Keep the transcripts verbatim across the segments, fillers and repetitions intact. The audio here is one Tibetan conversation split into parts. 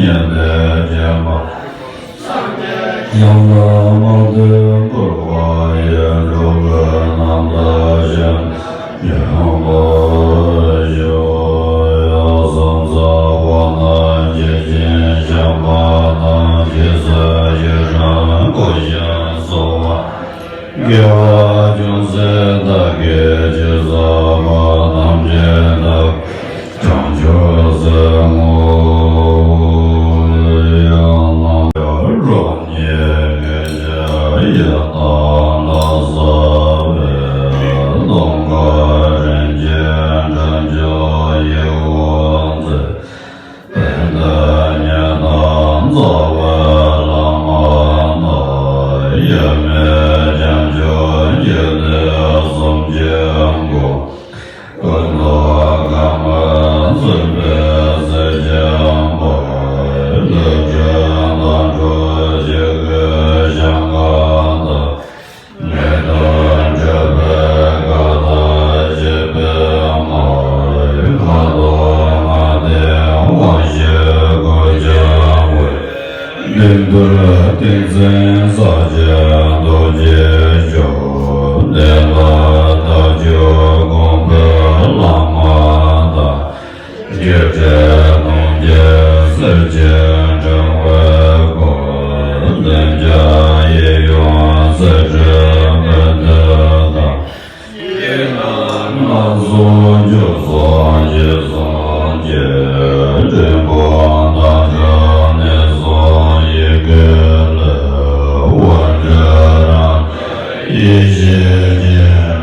ཉན་ཏེ་སྦྱིན་པ། ཡང་དག་མ་བསྟེན་པར་བག་ཡོད་འགྲོ་བའི་རྣམ་ཐར་བཞིན་ཡང་དག་ཞུ། ཡ་སམ་ས་བ་ན་ཇི་བཞིན་བཤམས་པ་དང་། ཇི་སྲིད་ཞིང་རལ་བཀོད་བཞིན་སོ། དགེ་བ་ཅུང་ཟད་བདག་གིས་ཅི་བསགས་པ། ཐམས་ཅད་བདག་གིས་བྱང་ཆུབ་སེམས་ངོ་། ཡང་ན་རོ་ཉེ་གེ་ཞ་ཡ་ཏ་ན་ས་བེ་ཏོང་ཀ་རིན་ཆེན་འཕྲིན་བཅོལ་ཡི་དབང་མཛད། པཎྜི་ཏ་ཉི་ཟླ་རྩ་བའི་བླ་མ་དང་། དབྱེར་མེད་བྱང་ཆུབ་ཀྱི་གནས་སུམ་ཅུ་སྒོམ། ཀུན་ཏུ་བཟང་པོས་བརྩོན་པའི་སྲས་ཆེན་པོ། རྡུལ་ཕྲན་དང་འགྲོ་བྱེད་ཀྱི་ཞིང་ཁམས་དང་། ངེས་དོན་འགྲུབ་པའི་གང་ཟག་སྤྱད་པའི་མ། ཁ་དོག་ལྔ་ལྡན་དབང་ཕྱུག་གུར་དབྱངས་དབུས། བདུད་འདུལ་ཏིང་འཛིན་ས་སྐྱ་རྡོ་རྗེ་མཆོག། བདེ་བླག་དལ་འབྱོར་དགོངས་པའི་བླ་མ་དང་། སྒྱུ་འཕྲུལ་གདོང་བརྒྱད་སེར་ཆེན་ཕྲེང་བའི་སྐུ། ལྡན་འཇའ་ཡིས་ཡུམ་སྲས་སྤྲུལ་པའི་གདུལ་དཀའ། ཡི་དམ་ལྷ་ཚོགས་མཆོད་གསོལ་ཞིང་གསོལ་ཅིག། འབྲས་བུ་མཐའ་ཡས་ནས་བཟུང་ཡི་གེ་ལས། དབང་ཕྲུག་རང་གྲོལ་ཡེ་ཤེས་སྦྱིན།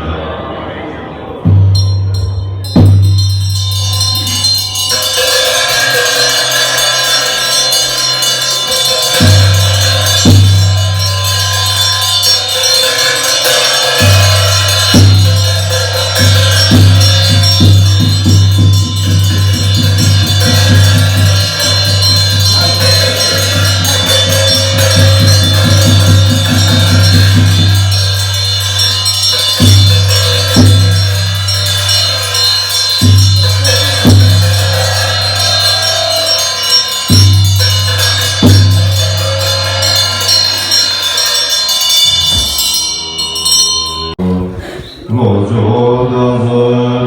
ལྷོ་ཕྱོགས་དང་ས་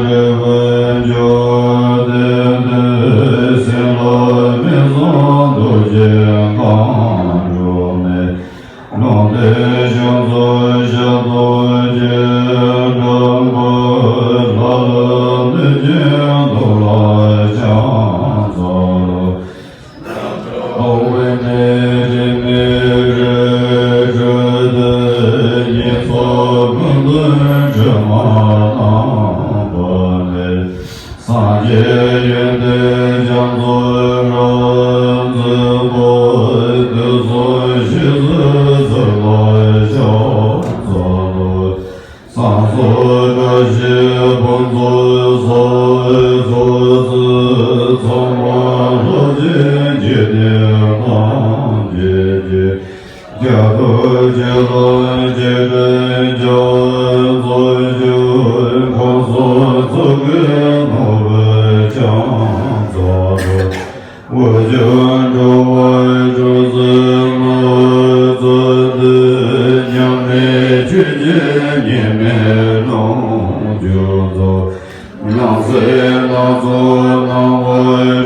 རི་བོད་ལྗོངས་དེ་དུས་སྲིད་ལ་མི་བཟང་རྡོ་རྗེ་མཁའ་འགྲོ་མའི། ལུང་བསྟན་ཕྱོགས་མཚོན་ཞབས་ཏོག་ཅན། དྲག་པོའི་ལྷ་ལ་གནོད་སྦྱིན་གདུག་ལ་ཕྱག་འཚལ་ལོ། ཨོ་ཝེ་ནེ་ཏི་མེ་རེ་ཁྲོད་དུ་ཉེས་ཚོགས་ཀུན་འདུལ་ཁྲོས་མ་དང་པདྨའི། སངས་རྒྱས་ཡོན་ཏན་རྒྱ་མཚོ་རབ་འཛིན་པ། དུས་གསུམ་ཞི་བསིལ་ཚུལ་ལ་ཕྱག་འཚལ་ལོ། བསང་གསོལ་བཀྲ་ཤིས་ཕུན་ཚོགས་གསོལ། ཚོགས་བསོད་ཚང་བ་ལྷ་ཆེན་འཇིག་རྟེན་ཐམས་ཅད་ཀྱི། རྒྱ་མཚོ་ཆེ་ལ་རྗེས་དྲན་ཀྱང་། རྫོགས་བྱང་ཁམས་གསུམ་ཚོགས་ཀྱི་ནོར་བུས་ཕྱག་འཚལ་ལོ། འོད་ཆེན་འགྲོ་བའི་སྤྲིན་གསེབ་ན། རྩ་བྲལ་མྱ་ངན་ཆོས་ཀྱི་ཉི་མས་ལོངས་སྤྱོད་ཚོགས། སྣང་སྲིད་སྣ་ཚོགས་སྣང་བ་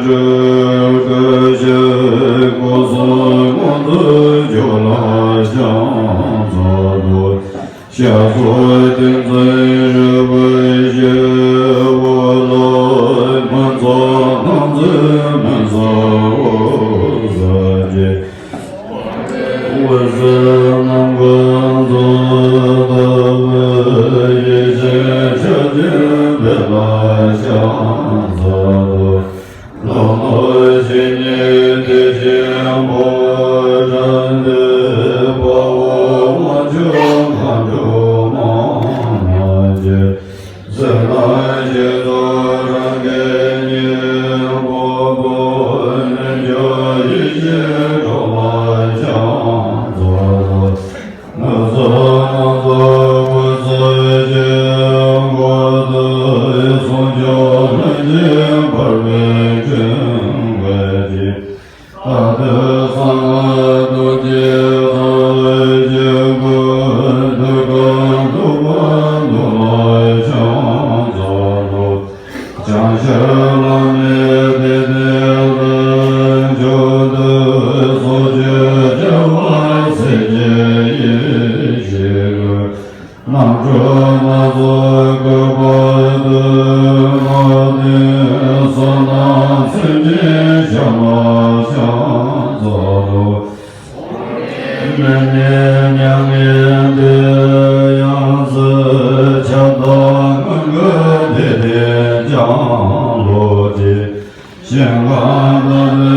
སྤྲུལ། སྐུ་ཞབས་སྐུ་གསུང་དངོས་གྲུབ་མཆོག་ལ་ཕྱག་འཚལ་ལོ། ཞབས་སོར་ཏིང་འཛིན་རོལ་པའི་ཞབས། འོད་ལ་སྨིན་མཚམས་སྣང་མཛད་སྨིན་བྱེད་འོད་ཟེར་གྱིས། འོད་ཟེར་རྣམ་ཀུན་འཛིན་ལྟ་བུའི། ཡེ་ཤེས་ཆར་ཆེན་འབེབས་ལ་ཕྱག་འཚལ་ལོ། ལྷོ་ནུབ་ཕྱོགས་ནས་ཏི་ཤྲི་པུ་ཏྲ་ནས། དཔའ་བོ་དབང་ཕྱུག་མཁའ་འགྲོ་མང་རྣམས་ཀྱིས། ཟིལ་གནོན་ཞིང་རྡོ་རང་གི་སྙིང་པོ་བོས། ནུབ་ཕྱོགས་ཡེ་ཤེས་འཕྲོ་ལ་ཕྱག་འཚལ་ལོ། ནུབ་ཕྱོགས་སྣང་ཚོགས་འོད་ཟེར་ཆེན་པོ་དང་། སྲུང་སྐྱོབ་ལྷུན་གྱིས་འབར་བའི་འཕྲེང་བ་ཅན། བྱང་ཤར་ལ་མེ་བེ་ཏེ་ར་མཆོག་ཏུ་སོགས་ཆོས་རྒྱལ་བ་སྲས་བཅས་ཡེ་ཤེས་ཀྱི་རྣམ་འཕྲུལ་སྣ་ཚོགས་བཀོད་པ་དུ་མ་ལྡན་བསོད་ནམས་ཚད་མེད་བྱིན་རླབས་ཤིན་ཏུ་མཉམ་ཉིད་མྱ་ངན་འདས་ཡང་སྲིད་ཁྱབ་བདག་ངང་གིས་དེ་དེ་ཀྱང་བློ་གྲོས་ཞིང་ཁམས་དག་པའི་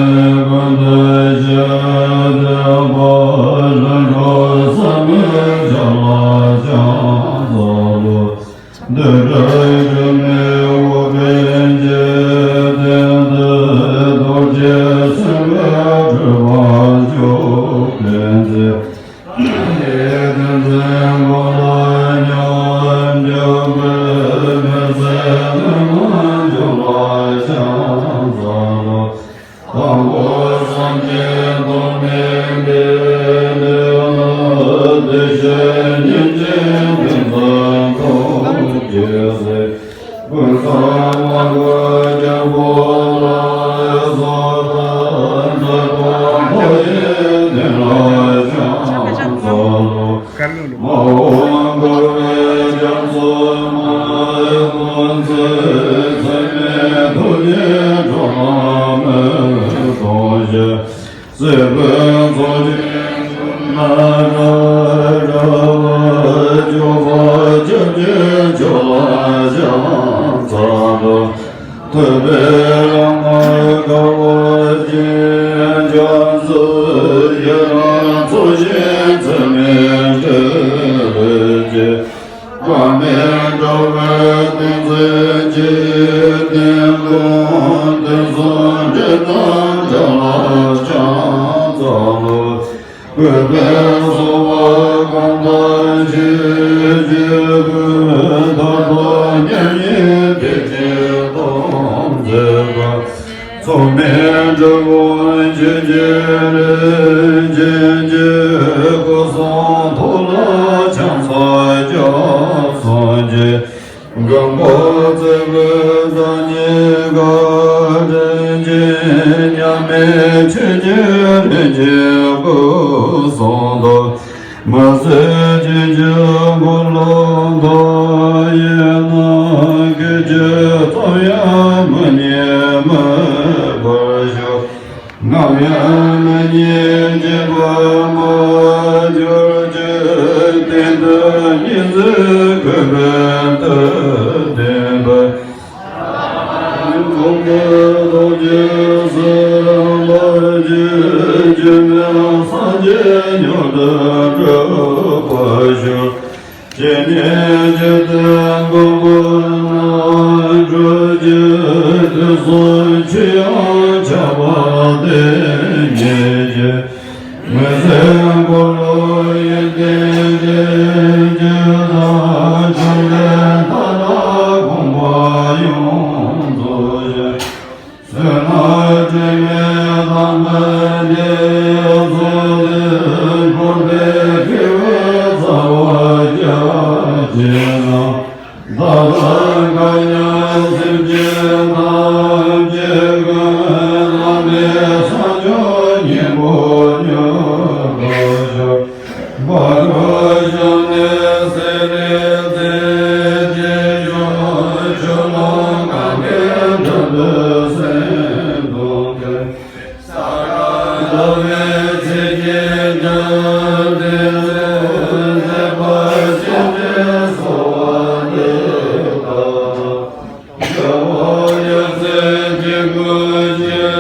ཀུན་ཏུ་སྤྱོད་པ་ལྷུན་གྲུབ་ཟབ་མོའི་བྱིན་རླབས་ཤིན་ཏུ་མཛོད། འདི་འདྲའི་སྒྲོན་མེ་འོད་ཀྱི་འཇིག་རྟེན་འདིར། རྡོ་རྗེ་སེམས་དཔའི་སྤྲུལ་པ་མཆོག་ཕན་མཛད། ཡེ་ཏན་ཏན་གོ་ལ་ཉམས་འཇུག་པའི་མི་ཟད་ནུས་མ་འཇུག་ལ་ཤིན་ཏུ་མཛོད། དང་པོ་སངས་རྒྱས་ཐོགས་མེད་པའི་ལུས་ལ། བདེ་གཤེགས་སྙིང་རྗེའི་ཕན་མཛད་ཐུགས་རྗེའི་ཟེར། ཀུན་བཟང་མ་འགགས་རྒྱལ་པོ་ལ། སོགས་དང་མཛད་པ་མཐའ་ཡས་དེ་ལ་ཕྱག་འཚལ་ལོ། མ་འོངས་འཁོར་བའི་རྒྱ་མཚོ་མ་ཡི་ཀུན་བརྩེ་ཚད་མེད་ཐུགས་རྗེའི་སྒྲོན་མ་མེ་ཏོག་བཞད། སྲིད་པའི་མཚོ་ཆེན་ཀུན་ལས་རབ་རྒྱལ་བ་སྐྱོབ་པ་སྐྱབས་རྗེ་མཆོག་ལ་ཕྱག་འཚལ་ལོ། ཐུབ་པའི་ལྷ་མོ་དགའ་བ་ཅན། བྱང་ཆུབ་ཤེས་རབ་མཚོ་ཆེན་ཚད་མེད་འབྲེལ་བའི་རྗེ། དཔག་མེད་དྲ་བའི་གཏིང་མཛོད་ཅན། དེ་ཀུན་དེང་སང་འདྲེན་དང་བྲལ་ལ་ཕྱག་འཚལ་ལོ། གུས་པས་གསོལ་བ་གང་དག་བཞེས། ཆོས་ཀུན་མཐའ་དག་མཉམ་ཉིད་ཐེག་ཆེན་རྟོགས་མཛད་པ། མཚུངས་མེད་དྲིལ་བུ་ཆོས་ཀྱི་རིན་ཆེན་གྱི་སྐུ་གསུང་ཐུགས་ལ་ཕྱག་འཚལ་སྐྱབས་སུ་མཆི། མགོན་པོ་རྩེ་དགུའི་བདག་ཉིད་དགའ། དྲིན་ཅན་མཉམ་མེད་ཆོས་ཀྱི་རིན་ཆེན་སྐུ་གསུང་ཐུགས། མི་ཟད་ཆོས་ཀྱི་འཁོར་ལོ་མཐའ་ཡས་ན། སྐད་ཅིག་ཙམ་ཡང་མི་ཉམས་མེད་པར་བཞུགས། ནམ་ཡང་མི་ཉམས་སྐྱེ་བར་མ་གྱུར་ཅིག་གཏན་དུ་ཉིན་མཚན་གུས་པས་དུ་ལྡན་པ། ཀུན་ཏུ་རྡོ་རྗེ་སེམས་དཔའ་ཆོས་ཀྱི་མེ་ལྷ་སངས་རྒྱས་མྱུར་དུ་སྒྲུབ་པར་ཤོག། ཇི་སྙེད་འཇིག་རྟེན་མགོན་པོ་རྣམས། སྤྲུལ་གྱུར་དུས་གསུམ་མཆོད་ཡང་ཆགས་པ་དེ་ཉིད་ཀྱིས། མི་ཟད་འཁོར་ལོ་ཡོན་ཏན་ཅན། རྒྱུད་དང་ཕྱོགས་ལས་མཐའ་དག་དགོངས་པ་ཡོངས་རྫོགས་ཤིང་། བསོད་ནམས་དྲི་མེད་ཐ་མལ་གྱི་ཚོགས་འདི། འཁོར་འདས་དགེ་བའི་རྩ་བ་རྒྱ་ཆེ་རྣམས། བདག་དང་མཁའ་མཉམ་སེམས་ཅན་ཐམས་ཅད་ཀུན། བླ་མེད་བྱང་ཆུབ་སྙིང་པོ་མྱུར་ཐོབ་ཤོག། འཕགས་སྐོར་ཞབས་ནས་སེ་ར་རྩེ་རྒྱལ་མཆོག། ཆོས་ལུང་གངྒཱའི་འགྲམ་དུ་སེམས་གཏོང་མཛད། ས་ག་ཟླ་བའི་ཚེས་བརྒྱད་ཉིན། དེ་ཚེ་མཛད་པ་ཤེས་བྱའི་གསོལ་བ་འདེབས་པ་དང་། རྒྱལ་བ་ཡབ་སྲས་སྐྱེ་དགུའི་སྤྱན་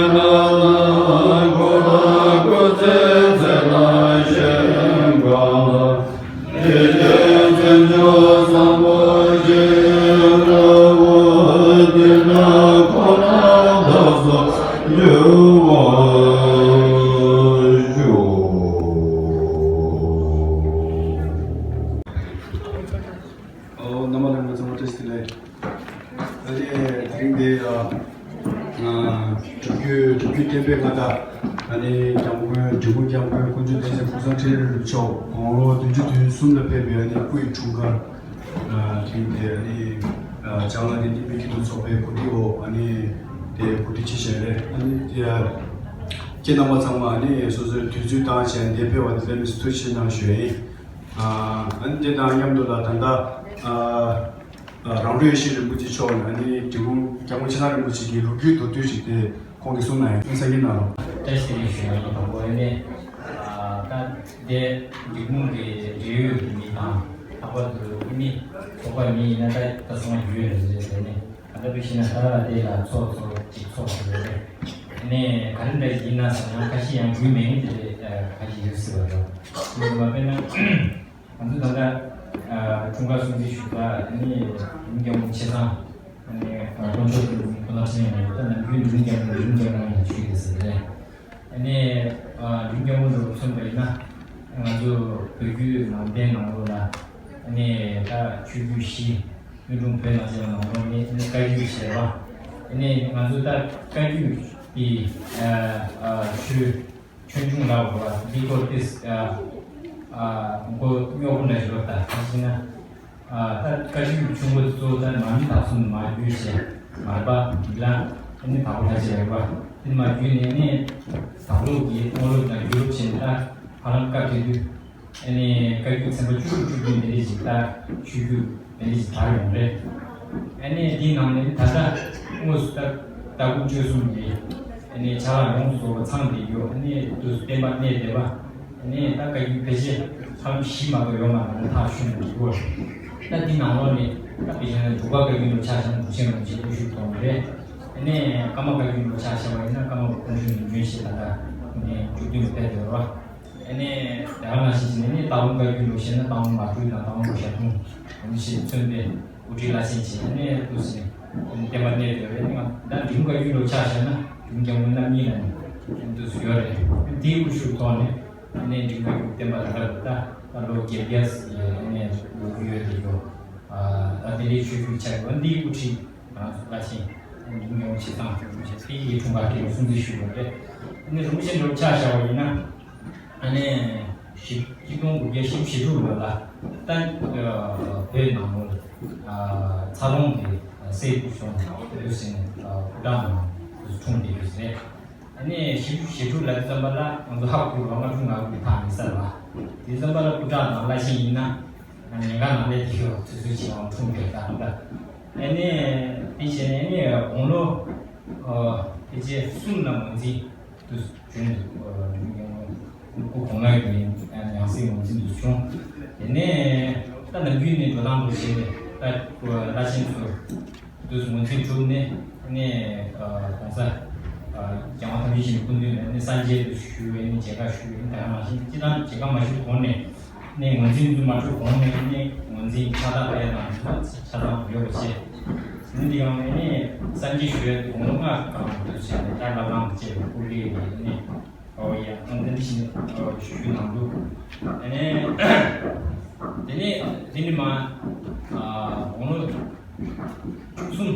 སྔར་ལ། འཁོར་དང་སྐུ་ཚེའི་ཚད་དང་ཞིང་ཁམས་ལ། དེ་བཞིན་སེམས་མཆོག་བཟང་པོ་ཞིག་འདྲ་བོ། དེ་འདྲ་ཁོ་ན་བདག་སོགས་འབྱུང་བར་ཤོག། ཨོ། རྣམ་པ་ལྷན་རྒྱས་ཚང་མ་བཀྲ་ཤིས་བདེ་ལེགས། ཨ་ནི་དེ་རིང་འདི་ཨ་སྒྲུབ་བརྒྱུད་སྒྲུབ་བརྒྱུད་བསྟན་པའི་མངའ་བདག་ཨ་ནི་སྐྱབས་མགོན་འབྲི་གུང་སྐྱབས་མགོན་དཀོན་མཆོག་ལྡན་འདས་ཀུན་བཟང་འཕྲིན་ལས་རིན་པོ་ཆེ་མཆོག་དགུང་ལོ་བདུན་ཅུ་དོན་གསུམ་ལ་ཕེབས་པའི་ཨ་ནི་སྐུ་ཡི་འཁྲུངས་སྐར་ཨ་དེ་རིང་འདི་ཨ་ནི་ བྱང་ལ་དེ་དེ་མི་སྐྱིད་སྡུག་ཚོགས་པའི་གོ་སྒྲིག་འོག་ཨ་ནི་དེ་གོ་སྒྲིག་བྱེད་བཞིན་རེད། ཨ་ནི་དེ་ཁྱེད་རྣམ་པ་ཚང་མ་ཨ་ནི་སོ་སོའི་དུས་ཚོད་བཏང་བྱས་འདིར་ཕེབས་པ་དེ་ལ་ནི་ཐུགས་རྗེ་ཆེ་གནང་ཞུ་ཡ་ཡིན། ཨ་ནི་དེ་དང་མཉམ་དུ་ལ་ད་ལྟ་རང་གྲོལ་ཡེ་ཤེས་རིན་པོ་ཆེ་མཆོག་ནས་ཨ་ནི་འབྲི་གུང་སྐྱབས་མགོན་ཆེ་ཚང་རིན་པོ་ཆེ་གི་ལོ་རྒྱུས་མདོར་བསྡུས་ཤིག་དེ་ཁོང་གིས་གསུངས་གནང་ཡིན། གསན་གཟིགས་གནང་རོགས། བཀྲ་ཤིས་བདེ་ལེགས་ཞུ་ཡ་ཡིན། དང་པོ་ཨ་ནི་ད་འདི་འབྲི་གུང་གི་འབྲེལ་ཡོད་ཀྱི་མི་དང་ལྷག་པར་དུ་ཨ་ནི་ཚོགས་པ་མི་ཡིན་ན་ད་ད་སོང་བ་ཡོད་རེད་ཟེར་ནས། ད་ལྟ་བུ་ཤེས་ན་ད་ལྟ་ལ་དེ་ལ་ཚོགས་ཚོགས་གཅིག་ཚོགས་ཟེར་རེད། ཨ་ནི་ག་རེ་འདྲ་ཡིན་ན་ཟེར་ན་ཁ་ཤས་ཡང་རྒྱུས་མེད་ནི་དེ་རེད། ཁ་ཤས་ཡོད་སྲིད་པ་འདྲ། ཨ་ནི་མ་དཔེར་ན། ང་ཚོ་ད་ལྟ་འཁྲུངས་སྐར་སྲུང་བརྩི་ཞུ་བ་ཨ་ནི་འབྲི་གུང་སྐྱབས་མགོན་ཆེ་ཚང་ཨ་ནི་དཀོན་མཆོག་གི་ཁོ་ན་ཕྲན་ཡིན་ན་ད་ནམ་རྒྱུན་འབྲི་གུང་སྐྱབས་མགོན་འབྲི་གུང་སྐྱབས་མགོན་ཡིན་ཞུས་ཡོད་ཟེར་རེད། ཨ་ནི་འབྲི་གུང་སྐྱབས་མགོན་འདྲ་བོ་མཚོན་པ་ཡིན་ན་ང་ཚོ་བོད་བརྒྱུད་ནང་བསྟན་ནང་ལོགས་ལ་ཨ་ནི་ད་ཆོས་བརྒྱུད་བཞི་གཡུང་དྲུང་བོད་ནང་བཅས་པ་ནང་ལོགས་ནས་ཨ་ནི་བཀའ་བརྒྱུད་བྱས་པ་ཨ་ནི་ང་ཚོ་ད་བཀའ་བརྒྱུད་ཀྱི་ཆོས། ཆོས་འབྱུང་ལ་འོ་འདི་སྐོར་ཏེ་མགོ་རྙོག་པོ་འདྲ་ཞིག་ཡོད་ད། ག་ཞིག་ན་ད་བཀའ་བརྒྱུད་ཆུང་ངུ་གཙོ་བོ་ད་མ་ཎི་དྭགས་གསུམ་མ་བརྒྱུད་ཞེས་མར་པ་འདི་ལ་ཨ་ནི་དྭགས་པོ་ལྷ་རྗེ་རེད་པ། དེ་མ་བརྒྱུད་ནས་ནི་དྭགས་ལུགས་ཀྱི་དངོས་སློབ་དང་བརྒྱུད་སློབ་བྱས་ནས་ད་ཧ་ལམ་སྐབས་དེ་དུས། ཨ་ནི་བཀའ་བརྒྱུད་ཚན་པ་བཅུ་དྲུག་བཅུ་བདུན་དེ་འདྲ་ཞིག་ད་ཆོས་བརྒྱུད་དེ་འདྲ་ཞིག་དར་ཡོང་རེད། ཨ་ནི་དེའི་ནང་ནས་ད་ལྟ་དངོས་སུ་ད་ལྟ་སྐུ་བཅུ་གསུམ་གྱི་ཨ་ནི་ཆ་ལག་ཡོངས་སུ་རྫོགས་པ་ཚང་བསྡད་རྒྱུ་ཨ་ནི་དུས་སུ་བསྟན་པ་གནས་བསྡད་པ་ཨ་ནི་ད་བཀའ་བརྒྱུད་ཕལ་ཆེར་ཧ་ལམ་བཞི་མ་གཏོགས་ཡོད་མ་རེད་ཐག་ཆོད་ནས་འགྲིག་གོ། ད་དེའི་ནང་ལོགས་ནས་ད་དཔེ་བཞག་ན་འབྲུག་པ་བཀའ་བརྒྱུད་ལོ་ཆ་བཞག་ན་འབྲུག་ཆེན་རིན་པོ་ཆེ་དབུ་བཞུགས་གཏོང་གི་རེད། ཨ་ནི་ཀརྨ་བཀའ་བརྒྱུད་ལོ་ཆ་བཞག་པ་ཡིན་ན་ཀརྨ་པ་ཀུན་འབྱུང་ཡོན་ཏན་ཞེས་ད་ལྟ་ཨ་ནི་བཅུ་བདུན་ཕེབས་བསྡད་པ། ཨ་ནི་དེ་ག་ནང་བཞིན་བྱས་ནས་ནི་སྟག་ལུང་བཀའ་བརྒྱུད་ལོ་བཤད་ན་སྟག་ལུང་མ་སྤྲུལ་དང་སྟག་ལུང་ཞབས་དྲུང་འོ་ནི་ཞེས་མཚོན་པའི་དབུ་ཁྲིད་བླ་ཆེན་བྱས་ཨ་ནི་འདུག་སེ་བསྟན་པ་གནས་བསྡད་རེད། ང་ད་འབྲི་གུང་བཀའ་བརྒྱུད་ལོ་ཆ་བཞག་ན་འབྲི་གུང་སྐྱབས་མགོན་རྣམ་གཉིས་ལ་ནི་འདུག་སེ་ཡོད་རེད། དེའི་དབུ་བཞུགས་ཐོག་ནས་ཨ་ནི་འབྲི་གུང་བཀའ་བརྒྱུད་བསྟན་པ་ད་ལྟ་བར་ད་ད་ལོ་བརྒྱད་བརྒྱ་ཟིན་ཡོད་ཨ་ནི་ལོ་རྒྱུས་ཡོད་དེ་ཡོད། ད་དེ་འདྲའི་ཆོས་བརྒྱུད་ཆགས་ཡོད། འདིའི་དབུ་ཁྲིད་ང་ཚོ་བླ་ཆེན་འབྲི་གུང་སྐྱབས་མགོན་ཆེ་ཚང་ཆེ་ཚང་ཆེ་ཚང་གི་འཁྲུངས་སྐར་དེ་ལ་སྲུང་བརྩི་ཞུས་པ་རེད། ཨ་ནི་རིན་པོ་ཆེ་འདྲ་བོ་ཆ་བཞག་པ་ཡིན་ན་ཨ་ནི་ཞིབ་གཅིག་སྟོང་དགུ་བརྒྱ་བཞི་བཅུ་ཞེ་དྲུག་ལོ་ལ་ད་བོད་ནང་ལོགས་ལ་ཚ་ལོང་གི་སྲས་སྐུ་གཞོན་དུ་ཟིན་ནས་སྐུ་དྲག་ནང་འཁྲུངས་བསྡད་ཡོད་རེད། ཨ་ནི་བཞི་བཅུ་ཞེ་དྲུག་ལ་དུས་ཙམ་པ་ལ་ང་ཚོ་ཧ་གོ་རོགས་ལྔ་དྲུག་ང་དགུ་ཐག་མི་ཟ་བ། དུས་ཙམ་པ་ལ་སྐུ་དྲག་དང་བླ་ཆེན་ཡིན་ན་ཉེན་ཁ་ནང་ལས་དེ་ཡོད་ཚུལ་ཚུལ་བྱེད་དབང་འཁྲུངས་པའི་ད་ལྟ། ཨ་ནི་དེ་བྱས་ནས་ཨ་ནི་དགུང་ལོ་ཕལ་ཆེར་གསུམ་ལ་ངོས་འཛིན་དུ་བྱུང་འདུག་སྐུ་གོང་མ་གི་ཡང་སྲིད་ངོས་འཛིན་དུ་བྱུང་། དེ་ནས་ད་ནམ་རྒྱུན་ནས་འགྲོ་སྟངས་དུ་བྱས་ནས་ད་བླ་ཆེན་ཚོ། དུས་སུ་ངོས་འཛིན་གྲུབ་ནས་ནས་གོང་ས་རྒྱལ་དབང་ཐམས་ཅད་མཁྱེན་པའི་སྐུ་མདུན་ནས་ནས་སངས་རྒྱས་དུ་ཞུ་བའི་ནས་མཇལ་ཁ་ཞུ་བའི་ནས་ད་ག་ནང་བཞིན་སྤྱི་བཏང་མཇལ་ཁ་མ་ཞུ་གོང་ནས་ནས་ངོས་འཛིན་དུ་མ་གྲུབ་གོང་ནས་ནས་ངོས་འཛིན་ཕྱག་རྟགས་སྤེལ་དང་ཆ་ཚང་ཡོད་པ་བྱས། ནས་འདི་ཡང་ནས་ནས་སངས་རྒྱས་ཞུ་བའི་དགུང་ལོ་ལྔ་གང་དུ་བྱས་ནས་ད་བླ་བྲང་བཅས་པའི་སྐུ་ལས་ནས། ཨོ་ཡ། ཨ་འདི་འདྲ་ཞིག་ཨོ་ཞུ་གནང་འདུག་ཨ་ནི་དེ་ནས་དེ་ནི་མ་ཨ་དགུང་ལོ་བཅུ་གསུམ་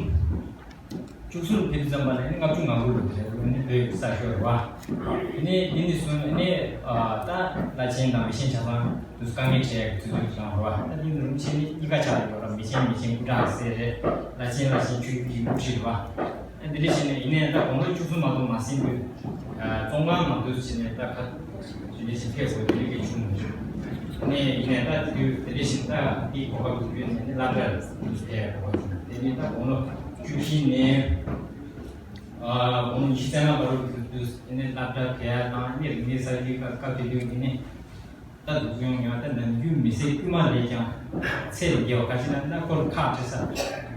བཅུ་གསུམ་ཕེབས་ཙམ་པ་ལ་ནི་ལྔ་བཅུ་ང་དགུ་ལོ་དེ་རེད། ཨ་ནི་བོད་ཀྱི་ས་ཤོར་བ། དེ་ནས་དེ་ནས་བཟུང་ཨ་ནི་ཨ་ད་བླ་ཆེན་དང་མི་ཆེན་ཆ་ཚང་དུས་དཀའ་ངལ་འཕྲད་ཡག་གི་དུས་ཚོད་ཀྱང་རེད་བ། ད་དེ་ནི་རིན་པོ་ཆེ་ནི་གཉིས་ཀ་ཆགས་ཡོད་ར། མི་ཆེན་མི་ཆེན་སྐུ་དྲག་སེ་རེད། བླ་ཆེན་བླ་ཆེན་ཆོས་བརྒྱུད་ཀྱི་དབུ་ཁྲིད་རེད་བ། ཨ་འདི་འདྲ་བྱས་ནས་ཡིན་ནའི་ད་དགུང་ལོ་བཅུ་གསུམ་མ་གཏོགས་མ་ཟིན་དུས། ཨ་བཙོན་ཁང་ནང་དུ་བྱས་ནས་ད་ཁ་དེ་འདྲ་བྱས་ཕེབས་དགོས་དེ་འདྲ་གི་བྱུང་མི་འདུག་ནས་ཡིན་ནའི་ད་དེ་དུས་དེ་འདྲ་བྱས་ད་དེའི་གོ་སྐབས་དུ་བརྒྱུད་ནས་ནི་སློབ་གྲྭར་དུ་ཕེབས་གོ་སྐབས་བྱུང་། དེ་ནས་ད་དགུང་ལོ་བཅུ་བཞི་ནས་ཨ་དགུང་ལོ་ཉི་ཤུ་རྩ་ལྔ་བར་དུ་དུས་ནི་སློབ་གྲྭ་ཕེབས་ཡ་དང་ནི་རིག་གནས་གསར་བརྗེའི་སྐབས་སྐབས་དེ་དུས་ནི། ད་འདུག་ཡོང་ཡང་ད་ནམ་རྒྱུན་མི་ཚེ་དཀྱུས་མ་ལས་ཀྱང་ཚད་ལས་བརྒལ་བ་ག་ཅི་ན་ན་ཁོར་ཁག་ཁྲེ་ས་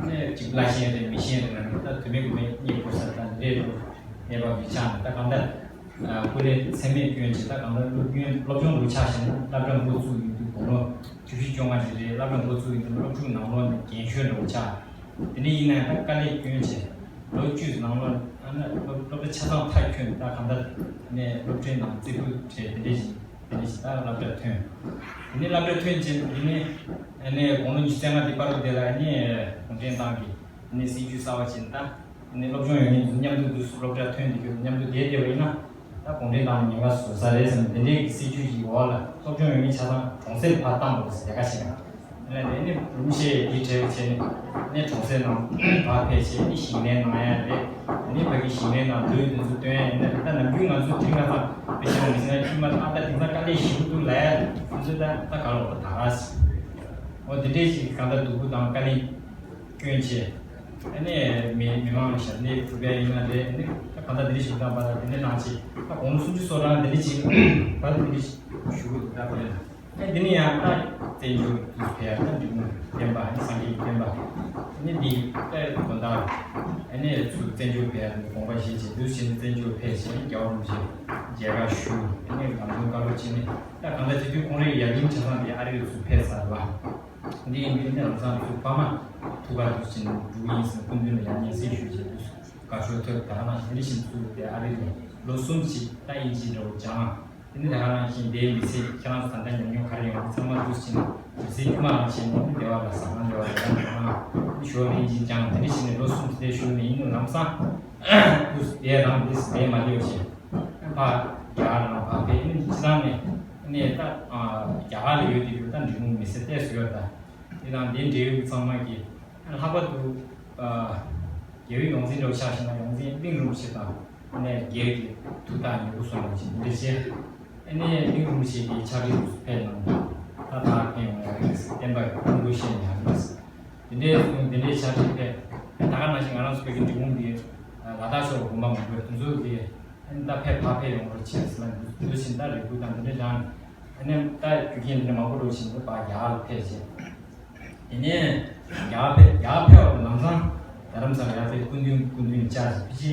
ནས་ཅིག་བླ་ཆེན་རེད་མི་ཆེན་རེད་ན་ད་དུ་མེད་དགུ་མེད་རྙེད་དགོས་ས་ད་འདི་རེད་འདུག་ངེས་པ་མི་ཆགས་ན་ད་གང་ལྟར་སྐུ་ལས་ཚད་མེད་སྐྱོན་ཆེ། ད་གང་ལྟར་སློབ་སྐྱོན་སློབ་སྦྱོང་འགོ་ཆགས་ཤིང་སློབ་གྲྭ་འགོ་བཙུགས་ཡོང་དུས་དགུང་ལོ་བཅུ་བཞི་བཅོ་ལྔ་ཅིག་རེད། སློབ་གྲྭ་འགོ་བཙུགས་ཡོང་དུས་སློབ་ཕྲུག་ནང་ལོགས་ནས་རྒན་གཞོན་འདྲ་བོ་ཆགས། དེ་འདྲ་ཡིན་ན་ཡང་ད་དཀའ་ལས་སྐྱོན་ཆེ། ལོ་བཅུ་ནང་ལོགས་ཨ་ན་སློབ་སློབ་གྲྭ་ཆ་ཚང་མཐར་འཁྱོལ་ནས་ད་གང་ལྟར་ནས་སློབ་གྲྭའི་ནང་རྩེ་ཕུད་བྱས་དེ་འདྲ་ཞིག་དེ་ནས་ད་སློབ་གྲྭར་ཐོན། དེ་ནས་སློབ་གྲྭར་ཐོན་རྗེས་དེ་ནས་ཨ་ནས་དགུང་ལོ་ཉི་ཤུ་རྩ་ལྔ་དེ་བར་དུ་དེ་ལ་ཨ་ནས་གུང་ཁྲན་ཏང་གི་ཨ་ནས་སྲིད་ཇུས་གསར་བ་བྱས་ནས་ད་ཨ་ནས་སློབ་སྦྱོང་ཡོད་མཁན་ཚོ་མཉམ་དུ་འདུག་སློབ་གྲྭར་ཐོན་དེ་གྱུར་མཉམ་དུ་བསྡད་བསྡད་པ་ཡིན་ན་ད་གུང་ཁྲན་ཏང་ལ་ཉེན་ཁ་བཟོ་ས་རེད་བསམ་དེ་འདྲའི་གི་སྲིད་ཇུས་ཀྱི་འོག་ལ་སློབ་སྦྱོང་ཡོད་མཁན་ཆ་ཚང་གྲོང་གསེབ་ཕར་བཏང་དགོས་ཟེར་ལས་ཀ་བྱས་ན། ལ་ནས་ནི་རུམ་ཤེས་དེ་བྲལ་བྱས་ནས་ནི་གྲོང་གསེབ་ནང་ཕར་ཕེབས་བྱས་ནི་ཞིང་ལས་གནང་ཡ་རེད། ནི་ཕ་གི་ཞིང་ལས་ནང་ལུད་དེ་ཚོ་སྟོན་ཡ་ཡིན་ན་ད་ནམ་རྒྱུན་ང་ཚོ་དེ་རིང་ང་ཚོ་དཔེ་ཆ་མི་ཟེར་ན་ཁྱིམ་མ་ཨ་ད་དེང་སང་དཀའ་ལས་ཞིག་འདུག་ལ་ཡ་ཁོ་ཚོ་ད་ད་ག་ལ་འོ་ད་ར་སི་འོ་དེ་འདྲས་ཞིག་གང་ལྟར་སྡུག་པོ་དང་དཀའ་ལས་སྐྱོན་ཆེ། ཨ་ནི་མི་མི་མང་ལ་ཞབས་འདེགས་སྒྲུབ་ཡ་ཡིན་ན་རེད། ཨ་ནི་ད་གང་ལྟར་དེ་འདྲས་ཞིག་དང་པ་ད་དེ་འདྲས་གནང་ཆེ་ད་དགུང་ལོ་སུམ་ཅུ་སོ་གྲངས་དེ་འདྲས་ཞིག་ད་དེ་འདྲས་ཞིག་ཞུ་གི་འདུག་ད་དེ་རེད། ཨེ་འདི་ནི་ཡང་ད་བཙན་བྱོལ་དུ་ཕེབས་ཡ་ད་འབྲི་གུང་བསྟན་པ་ཨ་ནི་སངས་རྒྱས་ཀྱི་བསྟན་པ་ཨ་ནི་འདི་ད་དགོན་བདག་ཨ་ནི་ཚུར་བཙན་བྱོལ་ཕེབས་ཡ་དགོངས་པ་བཞེས་བྱས་འདུག་བྱས་ནས་བཙན་བྱོལ་ཕེབས་བྱས་ནས་རྒྱལ་བ་རིན་པོ་ཆེ་མཇལ་ཁ་ཞུ་ཨ་ནི་ལམ་སྟོན་བཀའ་སློབ་བྱས་ནས་ད་གང་ལྟར་དེ་དུས་ཁོང་རའི་ཡབ་ཡུམ་ཆ་ཚང་དེ་ཨ་རི་ལ་ཚུར་ཕེབས་ཚར་བ་འདི་ཡིན་དུས་ནི་ལམ་སང་ཚུར་ཕ་མ་ཐུག་ག་འདུག་བྱས་ནས་འབྲུག་ཡིན་ཟེར་སྐུ་མདུན་ལ་ཡང་སྙན་སེང་ཞུས་བྱས་འདུག་བཀའ་ཤོག་ཐོབ་ད་ག་ནང་བཞིན་འདི་བཞིན་ཚུར་དེ་ཨ་རི་ལ་ལོ་གསུམ་ཞིག་ད་དབྱིན་ཇི་འདྲ་བོ་སྦྱངས། དེ་ནི་ད་ག་ནང་བཞིན་དེའི་མི་ཚེ་ཁྱེད་རང་ཚོ་ད་ལྟ་ཉམས་མྱོང་ག་རེ་ཡོང་ཚང་མ་འདུག་ཕྱིན་མི་ཚེ་དཀྱུས་མ་རང་བྱས་ནས་བདེ་བ་ལ་ཟ་ཁང་བདེ་བ་ལ་ཡང་ཡང་ཞོར་ལ་ཡིན་ཅིག་ཀྱང་དེ་འདྲ་བྱས་ནས་ལོ་གསུམ་དེ་བཞུགས་ནས་ཡིན་ནོ་ལམ་སང་འདུག་དེ་རང་འདི་སི་དེ་མ་ལེའོ་ཞེས་ཕ་རྒྱ་གར་རང་ཕ་ཕེ་ནི་ཅི་ཐང་ནས་ནས་ད་རྒྱ་གར་ལ་ཡོད་དེ་ཡོད་ད་འབྲི་གུང་མི་ཚེ་བལྟས་སུ་ཡོད་ད་དེ་དང་དེ་འབྲེལ་ཡོད་ཚང་མ་གི་ལྷག་པར་དུ་རྒྱལ་བའི་ཡོངས་འཛིན་འདྲ་བོ་ཆ་བཞག་ན་ཡོངས་འཛིན་གླིང་རིན་པོ་ཆེ་དང་། ཨ་ནས་རྒྱལ་གྱི་ཐུགས་ཐག་ཉེ་པོ་སོང་བ་ཞིག་འདི་བྱས། ཨ་ནས་གླིང་རིན་པོ་ཆེ་གི་ཕྱག་བྲིས་སུ་ཕེབས་གནང་ད་ད་ཕན་ཡོང་ཡག་རེད་བསྟན་པ་ཡི་ཀུན་སློང་བཤད་ཡག་རེད། དེ་འདྲའི་གསུང་དེ་འདྲའི་ཕྱག་བྲིས་ཕེབས་ད་ག་ནང་བཞིན་ང་རང་ཚོ་བོད་ཀྱི་འབྲི་གུང་འདི་ལ་དྭགས་ཕྱོགས་དགོན་པ་མང་པོས་དེ་ཚོ་གི་ཨ་ནི་ད་ཕེབས་ཕ་ཕེབས་ཡོང་བར་བྱས་ཟེར་ན་འདུག་འདུག་བཞིན་ད་རེ་སྐུལ་དང་དེ་འདྲ་རང་ཨ་ནི་ད་རྒྱུ་རྐྱེན་འདི་འདྲ་མང་པོ་འགྲོ་བཞིན་དུ་ཕར་རྒྱ་གར་ལ་ཕེབས་བྱས། དེ་ནས་རྒྱ་གར་ཕེབས་རྒྱ་གར་ཕེབས་པ་ལམ་སང་རྡ་རམ་ས་ལ་ཡར་ཕེབས་སྐུ་མདུན་སྐུ་མདུན་བཅར་ཕི་ཅི་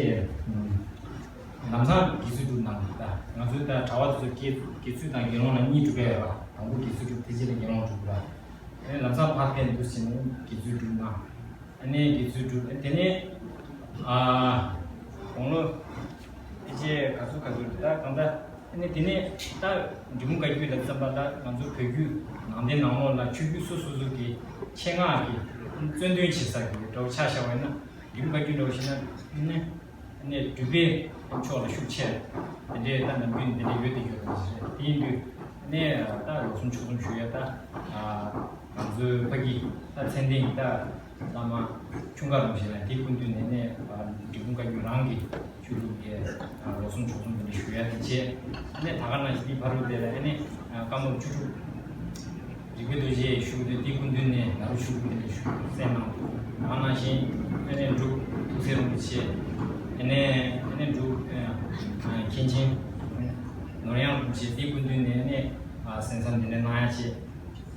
ལམ་སང་དགེ་ཚུལ་སྒྲུབ་གནང་གི་ད་ང་ཚོའི་ད་གྲྭ་པ་དེ་ཚོ་དགེ་དགེ་ཚུལ་དང་དགེ་སློང་ལ་གཉིས་གྲུབ་པ་ཡོད་པ་དང་པོ་དགེ་ཚུལ་སྒྲུབ་དེ་རྗེས་ལ་དགེ་སློང་སྒྲུབ་པ་དེ་ནས་ལམ་སང་ཕར་ཕེབས་འདུག་ཟེར་ནས་དགེ་ཚུལ་སྒྲུབ་གནང་། ཨ་ནི་དགེ་ཚུལ་སྒྲུབ་དེ་ནས་ཨ་དགུང་ལོ་ཕལ་ཆེར་ག་ཚོད་ག་ཚོད་རེད་ད་གང་ལྟར་ཨ་ནི་དེ་ནས་ད་འབྲི་གུང་བཀའ་བརྒྱུད་ལ་བརྩམས་པ་ད་ང་ཚོ་བོད་བརྒྱུད་ནང་བསྟན་ནང་ལོགས་ལ་ཆོས་བརྒྱུད་སོ་སོ་སོ་གི་ཆེད་མངགས་ཀྱི་རྩོད་འདོན་བྱེད་ས་གི་འདྲ་བོ་ཆ་བཞག་པ་ཡིན་ན་འབྲི་གུང་བཀའ་བརྒྱུད་འདྲ་བོ་ཞིག་ན་ཨ་ནི་ཨ་ནི་སྒྲུབ་པའི་ཕྱོགས་ལ་ཤུགས་ཆེ་དེ་འདྲའི་ད་ནམ་རྒྱུན་དེ་འདྲ་ཡོད་དེ་ཡོད་རེད་དེ་ཡིན་དུས་ཨ་ནི་ད་ལོ་གསུམ་ཕྱོགས་གསུམ་ཞུ་ཡ་ད། ང་ཚོའི་ཕ་གི་ད་མཚན་ལྡན་གྱི་ད་བླ་མ་ཆུང་དཀར་རིན་པོ་ཆེ་ལ་དེའི་སྐུ་མདུན་ནས་ནས་འབྲི་གུང་བཀའ་བརྒྱུད་རང་གི་ཆོས་ལུགས་ཀྱི་ལོ་གསུམ་ཕྱོགས་གསུམ་དེ་འདྲ་ཞུ་ཡ་དེ་བྱས་ནས་ད་ག་ནང་བཞིན་དེའི་ཕ་རོལ་དེ་ལ་ནས་བཀའ་མོལ་བཅུ་དྲུག་རིག་པའི་རྡོ་རྗེ་ཞུ་དུས་དེའི་སྐུ་མདུན་ནས་ནཱ་རོ་ཆོས་ལུགས་དེ་འདྲ་ཞུ་གསན་གནང་འདུག་ད་ག་ནང་བཞིན་ནས་འབྲུག་ཐུགས་སྲས་རིན་པོ་ཆེ་ནས་ནས་འབྲུག་མཁན་ཆེན་ནོར་གཡང་རིན་པོ་ཆེ་དེའི་སྐུ་མདུན་ནས་ནས་གསན་བསམ་འདི་འདྲ་གནང་ཡ་བྱས།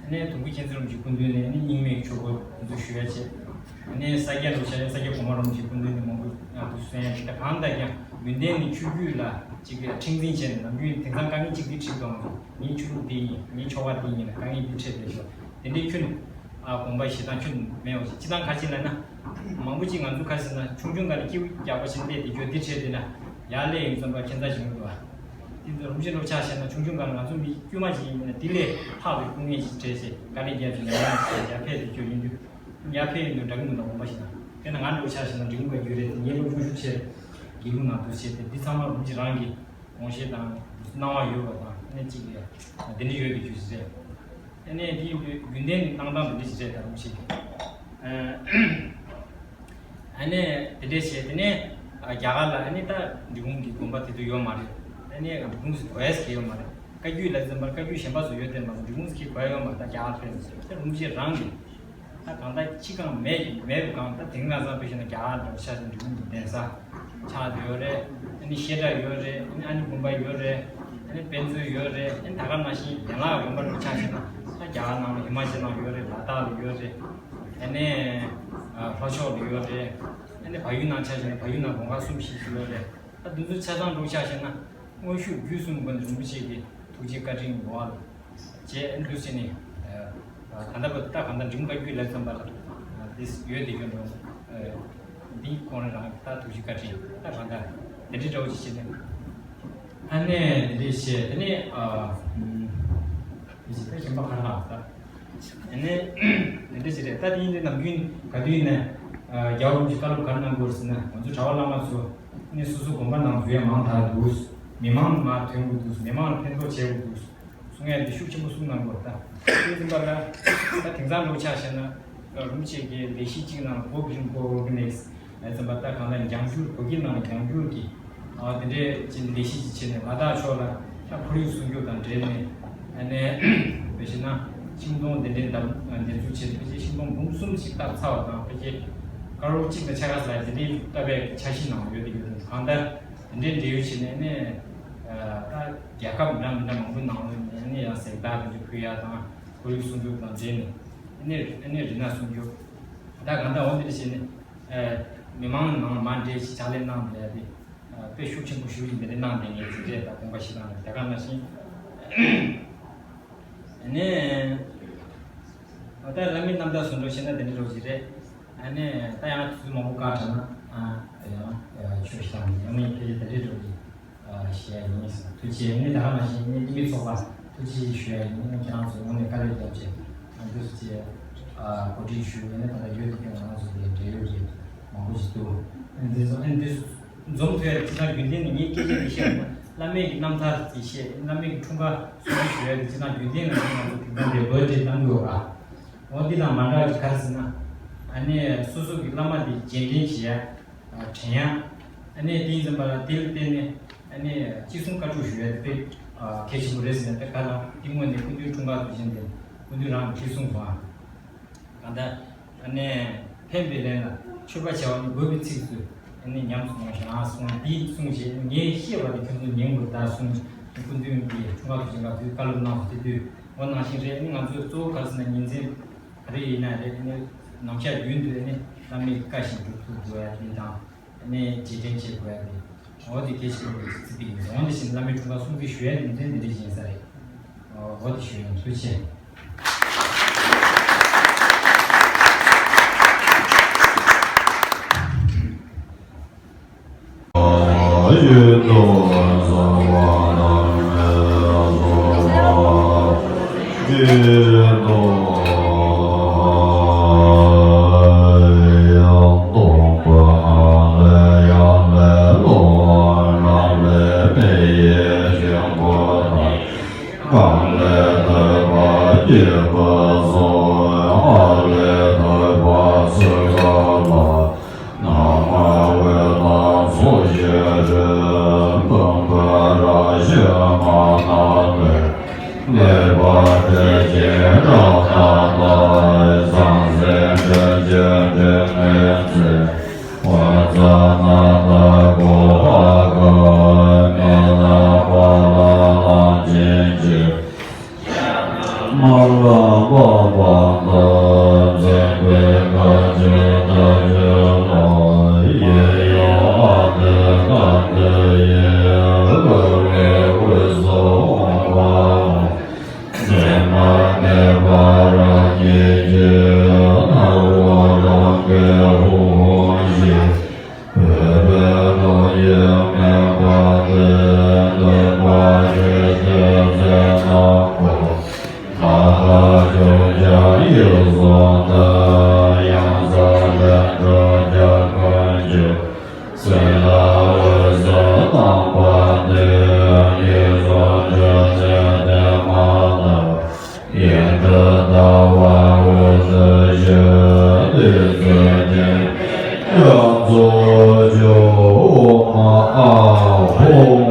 ཨ་ནས་དུམ་བུ་མཁྱེན་བརྩེ་རིན་པོ་ཆེའི་སྐུ་མདུན་ནས་ནི་རྙིང་མའི་ཆོས་སྐོར་འདི་ཚོ་ཞུ་ཡ་བྱས། ཨ་ནས་ས་སྐྱ་ལུགས་ཆ་ཡང་ས་སྐྱ་གོང་མ་རིན་པོ་ཆེའི་སྐུ་མདུན་ནས་མང་པོ་ཡང་འདུག་གསན་ཡ་བྱས་ད་གང་ལྟར་ཀྱང་ཡོན་ཏན་ནི་ཆོས་བརྒྱུད་ལ་གཅིག་གི་མཁྲེགས་འཛིན་བྱས་ནས་ནམ་རྒྱུན་དེང་སང་དཀའ་ངལ་གཅིག་འདི་འཕྲད་དང་ངའི་ཆོས་ལུགས་འདི་ཡིན་ངའི་ཆོ་ག་འདི་ཡིན་ལ་དཀའ་ངལ་འདི་འཕྲད་པའི་ཞོ་དེ་འདྲའི་ཁྱོན་ནས་ཨ་དགོངས་པ་བཞེས་སྟངས་ཁྱོན་ནས་མེད་པ་ཞིག་སྤྱི་བཏང་ཁ་ཅིག་ལ་ན་མང་པོ་ཅིག་ང་ཚོ་ཁ་ཟེར་ན་ཆུང་ཆུང་སྒང་ལ་སྐྱིད་པོ་རྒྱག་པ་ཞིག་སླེབས་དེ་ཁྱོད་འདི་འཕྲད་དེ་ན་ཡར་སླེབས་ཡོང་ཙམ་པ་ཁྱད་མཚར་ཞིག་མི་འདུག་ཨ། དེ་ཚོ་རུམ་བཞིན་རུ་ཆགས་བྱས་ན་ཆུང་ཆུང་སྒང་ང་ཚོ་མི་དཀྱུས་མ་ཞིག་ཡིན་ན་དེ་ལས་ལྷག་པའི་སྐུ་ངལ་ཞིག་འཕྲད་ཞེས་དཀའ་ལས་བརྒྱབ་ཅིང་ཡར་ཡར་ཕེབས་ཏེ་སྐྱོད་ཡིན་དུས་ཡར་ཕེབས་ཡིན་དུས་འདྲ་གི་མི་འདུག་དགོངས་པ་ཞིག་དང་དཔེར་ན་ང་འདྲ་བོ་ཆགས་བྱས་ན་འབྲི་གུང་བཀའ་བརྒྱུད་རེད་དེ་ངའི་སློབ་སྦྱོང་ཤུགས་ཆེ་དགེ་ལུགས་ནང་དུ་བྱས་ཏེ་འདི་ཚང་མ་རུམ་བཞིན་རང་གི་དགོངས་བཞེད་དང་སྣང་བ་ཡོད་པ་དང་ཨ་ནི་གཅིག་ལས་དེ་འདྲ་ཡོད་པའི་རྒྱུ་ཞིག་རེད། ཨ་ནི་འདི་ཡིན་དུས་རྒྱུན་ལྡན་གནང་སྟངས་དེ་འདྲ་ཞིག་རེད་ད་རུང་ཞིག་ཨ་ནི་དེ་འདྲས་བྱས་དེ་ནས་རྒྱ་གར་ལ་ཨ་ནི་ད་འབྲི་གུང་གི་དགོན་པ་དེ་ཚོ་ཡོད་མ་རེད། ཨ་ནི་འབྲི་གུང་ཟེར་གོ་ཡས་ཀྱི་ཡོད་མ་རེད། བཀའ་བརྒྱུད་ལ་འཛིན་པར་བཀའ་བརྒྱུད་གཞན་པ་ཚོ་ཡོད་དེ་མ་གཏོགས་འབྲི་གུང་ཟེར་གྱི་གོ་ཡ་ཡོད་མ་རེད་ད་རྒྱ་གར་ཕེབས་ནས་ཟེར་ད་རུང་ཞིག་རང་གི་ད་གང་ལྟར་ཅི་གང་མེད་མེད་པའི་སྒང་ད་དེང་སང་ཕལ་ཆེར་ན་རྒྱ་གར་འདྲ་བོ་ཆ་ཞིག་འབྲི་གུང་གི་གདན་ས་ཆགས་བསྡད་ཡོད་རེད། ཨ་ནི་བཤད་གྲྭ་ཡོད་རེད། ཨ་ནི་ཨ་ནི་དགོན་པ་ཡོད་རེད། ཨ་ནི་དཔེ་མཛོད་ཡོད་རེད། ཨ་ནི་ད་ག་ནང་བཞིན་ཡན་ལག་དགོན་པ་འདྲ་བོ་ཆ་ཞིག་ན་ད་རྒྱ་གར་ནང་ལ་ཧི་མ་ཅལ་ནང་ཡོད་རེད། ལ་དྭགས་ལ་ཡོད་རེད། ཨ་ནི་ལྷོ་ཕྱོགས་ལ་ཡོད་རེད། ཨ་ནི་བལ་ཡུལ་ནང་ཆ་བཞག་ན་བལ་ཡུལ་ནང་དགོན་ཁག་གསུམ་བཞི་ཞིག་ཡོད་རེད། ད་འདི་ཚོ་ཆ་ཚང་འགྲོ་ཆ་བཞག་ན་དངོས་ཤུགས་བརྒྱུད་གསུམ་སྒོ་ནས་རིན་པོ་ཆེ་གི་ཐུགས་རྗེ་བཀའ་དྲིན་གྱི་འོག་ལ་བྱས་འདུག་ཟེར་ནས་ད་ལྟ་བ་ད་གང་ལྟར་འབྲི་གུང་བཀའ་བརྒྱུད་ལས་བརྩམས་པ་ལ་འདི་ཡོད་དེ་ཡོད་འགྲོ་འདི་ཁོང་རང་རང་ད་ཐུགས་རྗེ་བཀའ་དྲིན་ད་གང་ལྟར་དེ་འདྲའི་འདྲ་བོ་ཅིག་བྱས་ནས་ཨ་ནི་དེ་འདྲའི་བྱས་དེ་ནས་ཨ་དེ་བྱས་ད་གཞན་པ་གང་ལ་ད། ཨ་ནི་འདི་འདྲ་ཞིག་རེད། ད་དེ་ཡིན་དུས་ནམ་རྒྱུན་ག་དུས་ཡིན་ན་རྒྱལ་བ་རིན་པོ་ཆེ་བཀའ་སློབ་ག་རེ་གནང་དགོས་ཟེར་ན་ང་ཚོ་གྲྭ་པ་བླ་མ་ཚོ་ནི་སོ་སོ་དགོན་པ་ནང་འཛུལ་ཡ་མང་དྲགས་འདུག་མི་མང་མར་ཐོན་དགོས་འདུག་མི་མང་ལ་ཕན་ཐོགས་བྱེད་དགོས་འདུག་གསུང་ཡ་དེ་ཤུགས་ཆེན་པོ་གསུང་གནང་དགོས། ད་དེ་ཙམ་པ་ལ་ད་དེང་སང་ལོ་ཆ་བཞག་ན་རིན་པོ་ཆེ་གི་ལས་གཞི་གཅིག་ནང་ལ་བོད་ཀྱི་རིན་པོ་ཨོར་ག་ནའི་ཛི་ཙམ་པ་ད་གང་ལ་འབྱུང་འགྱུར་བོད་ཀྱི་ནང་ལ་འབྱུང་འགྱུར་གྱི་ཨ་དེ་འདྲའི་ཅིག་ལས་གཞི་ཅིག་བྱས་ནས་ལ་དྭགས་ཕྱོགས་ལ་ད་ཁོར་ཡུག་སྲུང་སྐྱོབ་དང་འབྲེལ་ནས་ཨ་ནས་དཔེ་བྱས་ན་ཤིང་སྡོང་དེ་འདྲའི་འདེབས་འདེབས་འཛུགས་བྱས་ནས་ཕལ་ཆེར་ཤིང་སྡོང་འབུམ་གསུམ་ཞིག་བཏབ་ཚར་བ་དང་ཕལ་ཆེར་ཀ་རོར་གཅིག་དང་ཕྱེད་ཀ་ཙམ་དེ་འདྲའི་བཏབ་པའི་འཆར་གཞི་ནང་ཡོད་དེ་ཡོད་དེ་གང་ལྟར། དེ་འདྲའི་འབྲེལ་ཡོད་བྱས་ནས་ནི། ད་རྒྱལ་ཁབ་འདྲ་མི་འདྲ་མང་པོའི་ནང་ལོགས་ནས་ནི་ཡང་གཟེངས་རྟགས་དེ་ཚོ་ཕུལ་ཡ་དང་ཁོར་ཡུག་སྲུང་སྐྱོབ་དང་འབྲེལ་ནས་ནི་ནི་རི་ནགས་སྲུང་སྐྱོབ། ད་གང་ལྟར་འོ་འདི་འདྲ་བྱས་ནས་མི་མང་ནང་མ་འདྲེས་ཤིག་ཕྱག་ལས་གནང་བསྡད་ཡ་དེ་དཔེ་ཤུགས་ཆེན་པོ་ཞིག་ཡིན་པ་འདི་གནང་བསྡད་མཁན་ཅིག་རེད། ད་དགོངས་པ་བཞེས་གནང་རེད། དེ་ག་ནང་བཞིན་ནི་ད་བླ་མའི་རྣམ་ཐར་ཟུང་འབྲེལ་བྱས་ན་དེ་འདྲ་འགྲོ་གི་རེད། ཨ་ནི་ད་ཡང་དུས་ཚོད་མང་པོ་བཀག་དྲགས་ན་ཨ་ཡང་ཆོས་ཤིག་དང་ཡང་ནི་ཕལ་ཆེར་ད་རེས་འགྲོ་གི་ཞེས་ཡིན་ཟེར། ཐུགས་རྗེ་ཆེ། ཨ་ནི་ད་ག་ནང་བཞིན་ཨ་ནི་གླིང་མི་ཚོགས་པ་ཐུགས་རྗེ་ཆེ་ཞུ་ཡ་ཡིན། ཨ་ནི་ཁྱེད་རང་ཚོ་དངོས་གནས་དཀའ་ལས་བརྒྱབ་བྱས་ཨ་འདི་ཚོ་ཅིག་གོ་སྒྲིག་ཞུས། ཨ་ནི་ད་ལྟ་ཡོད་དེ་ཀྱང་ང་རང་ཚོ་གི་འབྲེལ་ཡོད་ཀྱི་མང་པོ་ཞིག་འདུག་ཨ་ནི་འདི་ཚོ་ཨ་ནི་འདི་ཚོ་འཛོམས་ཐུབ་ཡ་ཅི་ལྟར་རྒྱུན་ལྡན་ནས་ངའི་སྐད་ཆ་འདི་བཤད་པ་བླ་མའི་གི་རྣམ་ཐར་ཅིག་བཤད། བླ་མའི་གི་འཁྲུངས་སྐར་སྲུང་བརྩི་ཞུ་ཡ་དེ་ཅི་ལྟར་རྒྱུན་ལྡན་ནས་ང་ཚོ་དེང་སང་འདིར་བོད་འདིར་གནང་གི་ཡོད་ར། འོ་འདི་དང་མ་འདྲ་བ་ཅིག་ག་རེ་ཟེར་ན། ཨ་ནི་སོ་སོ་གི་བླ་མ་དེ་རྗེས་དྲན་བྱེད་ཡ། དྲན་ཡ། ཨ་ནི་དེ་ཡིན་ཙམ་པ་ལ་དེ་ལ་བརྟེན་ནས་ཨ་ནི་གཅིག་གསུང་བཀའ་སྒྲུབ་ཞུ་ཡ་དེ་དཔེ་གལ་ཆེན་པོ་རེད་ཟེར་ནས། དེ་ག་ལ་དེ་སྔོན་ནས་སྐུ་མདུན་འཁྲུངས་སྐར་དུས་ཆེན་དེ་སྐུ་མདུན་རང་གིས་གཅིག་གསུང་སོང་ཨ། གང་ལྟར་ཨ་ནི་ཕན་པའི་ལན་ལ་མཆོད་པ་བྱ་བ་ནི་དགོས་པའི་ཚིག་ཟེར། ཨ་ནི་ཉམས་སུ་མྱོང་ཞིང་ཨ་གསུངས། འདི་གསུངས་ཞེས་ངས་བཤད་པ་དེ་ཁྱོད་ཚོ་ཉན་དགོས་ད་གསུངས། སྐུ་མདུན་གྱིས་འཁྲུངས་སྐར་དུས་ཆེན་སྐབས་དུས་བཀའ་སློབ་གནང་བ་དེ་དུས་འོ་ནང་བཞིན་རེད། ཨ་ནི་ང་ཚོས་གཙོ་བོ་ག་རེ་ཟེར་ན་ཉིན་མཚན་ག་རེ་ཡིན་ན་རེད། ཨ་ནི་ནམ་ཞག་རྒྱུན་དུ་ཨ་ནི་བླ་མའི་བཀའ་བཞིན་སྒྲུབ་ཐུབ་དགོས་ཡ་དེ་དང་། ཨ་ནི་རྗེས་དྲན་བྱེད་དགོས་ཡ་དེ། འོ་དེ་གལ་ཆེན་པོ་རེད་ཟེར་གྱི་ཡིན། འོ་དེ་བཞིན་བླ་མའི་འཁྲུངས་སྐར་སྲུང་བརྩི་ཞུ་ཡ་དེ་ཚོ་འདི་འདྲ་ཞིག་ཡིན་ས་རེད། འོ་དེ་ཞུ་ཡ་ཡིན། ཐུགས་རྗེ་ཆེ། གང་ལས་ཐར་པ་སྐྱེས་པ་སོགས། ཨ་ལས་ཐར་པ་ཚུལ་ཁ་ལ། ན་མ་བའི་ལ་ཚོགས་ཞེས་བྱ། འབུམ་པ་ར་ཤ་མ་ན་ལས། ལེགས་པར་ཐེག་ཆེན་རབ་རྟོག་ལ། ཟང་ཟིང་དྲན་བྱེད་འབྲིང་མོའི་ཚེ། བཛྲ་ནཱ་ད་གོ་ཨཱ་ཀ་མི་ལ་པཱ་ལ་གླང་ཆེན་གྱི། མ་ལ་པ་པ་ད་མཛད་པའི་མཁའ་སྤྱོད་རྟ་ཅོ་ལ། ཡེ་ཡོ་ཨ་ཏི་ཀ་ཏི་ཡེ། འོད་ལྔའི་དབུས་སུ་འོང་བ་ལ། མཚན་མ་མེད་པར་མཉེས་བྱེད་ནག་པོ་རང་གི་ཧཱུྃ་ཞེས། བོད་པའི་ཀློང་ཡིག་མེད་པ་སྟེ། འདོན་པ་རེ་ཞིག་མཛད་གནང་གོ། ནཱ་ལ་ཕྱོགས་བཅུ་ཡིད་གསུམ་དུ། གཡང་ས་ལས་འཕྲོ་བརྒྱ་ཀུན་ཀྱང་། སྲིད་ལ་འོད་གསལ་སྟོང་པ་སྟེ། ཡིད་གསུམ་ཆོས་ཉིད་དེ་མ་ཐག་ཡེ་གྲོལ་ལྟ་བ་འོད་གསལ་ཞེས། དེ་ཚེ་དེ་ཡང་རྫོགས་བྱུང་ཨ་ཧོ།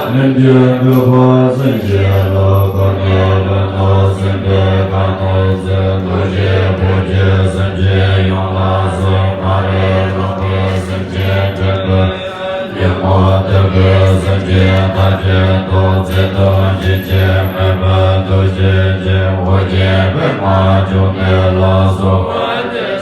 ལྷུན་གྱིས་གྲུབ་པ་སེམས་ཅན་ལ་གོ་ནས་ལྷུན་གྱིས་སེམས་དཔའི་ཁམས་ནོར་སྲིད་རྡོ་རྗེ་ཕུག་གི་སེམས་ཅན་ཡོངས་ལ་གསོལ། མ་རིག་ལོག་པའི་སེམས་ཅན་བྲལ་བའི་ཉོན་མོངས་དག་པའི་སེམས་ཅན་ཐམས་ཅད་དོ། ཚེ་དང་ཕྱིན་ཆད་མེད་པའི་ཐུགས་རྗེ་ཅན། ཨོ་རྒྱན་པདྨ་འབྱུང་གནས་ལ་གསོལ།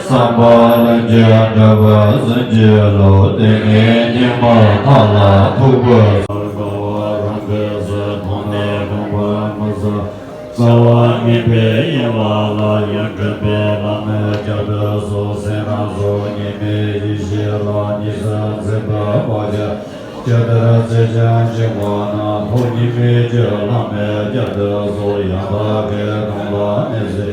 བསམ་པ་ལྷུན་གྱིས་གྲུབ་པའི་སེམས་ཅན་ལུ། ཏིང་ངེ་འཛིན་མ་ཐག་ལ་ཐུག་པའི་ཚོགས། དགའ་བ་རང་གི་སེམས་ཐོག་ནས་སྤངས་པ་མི་བཟད། རྩ་བ་ངན་པའི་གཡེང་བ་ལ་ཡང་འདྲེན་པའི་བླ་མའི་ལྕགས་ཐོག་སོགས། སེམས་རང་སོགས་ཉེས་མེད་ཡེ་ཤེས་ལ་ཉེས་སེལ་མཛད་པའི་ཕོ་བྱ། ཇི་ལྟར་བརྩེ་ཞིང་གཅེས་པ་ན། ཐོག་གཉིས་མེད་ཀྱི་བླ་མའི་ལྕགས་ཐོག་སོགས། ཡང་དག་གི་དོན་ལ་གནས་སའི་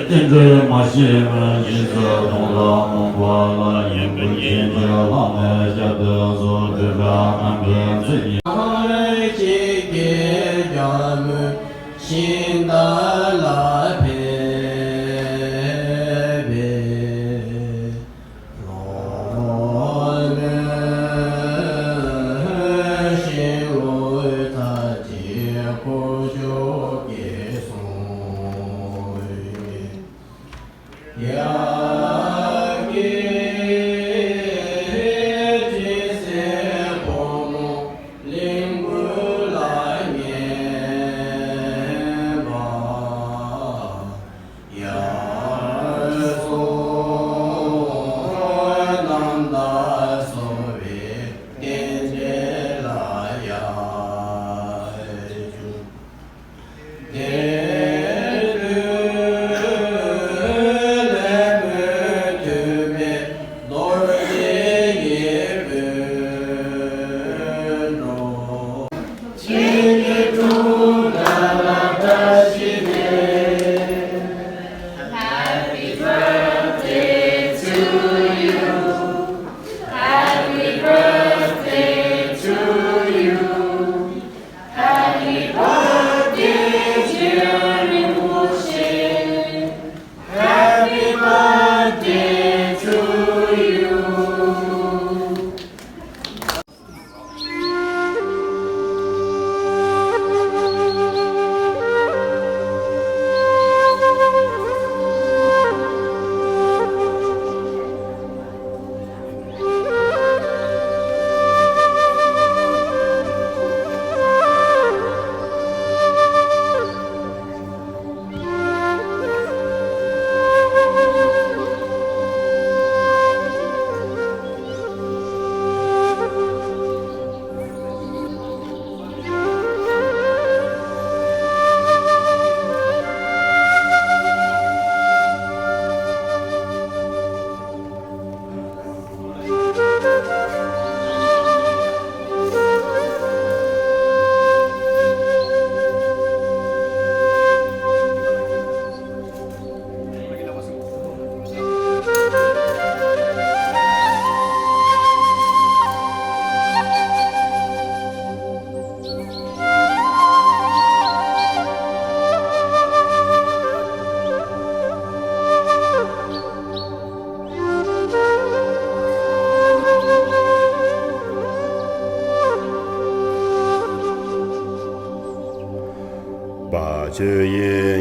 རྟེན་འབྲེལ་མ་ཤེས་པའི་ཉེས་སེལ་དོན་ལ་རྨོངས་པ་ལ། ཡོན་ཏན་ཅན་གྱི་བླ་མའི་ལྕགས་ཐོག་སོགས། འདོད་པ་རྣམས་ཀྱི་མཚན་ཉིད། ཁྱེད་ཀྱི་རྒྱལ་མོས་ཤིང་རྟ་ལ་ཕེབས་པའི།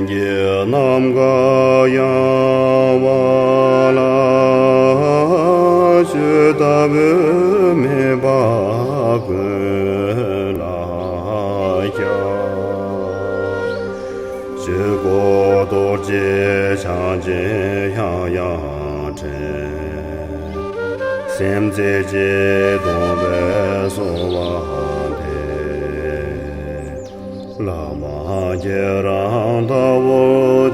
གྱི་ནམ་མཁའ་ཡངས་པ་ལ། ཆོས་ལྟ་བུའི་མེ་འབར་ཀུན་ལ་ཤར། ཆོས་འཁོར་རྡོ་རྗེ་འཆང་ཆེན་ཡང་ཡང་དྲན། སེམས་རྩེ་གཅིག་སྟོང་པའི་གསོལ་བ་འདེབས། བླ་མ་ཁྱེད་རང་ལྟ་བུ་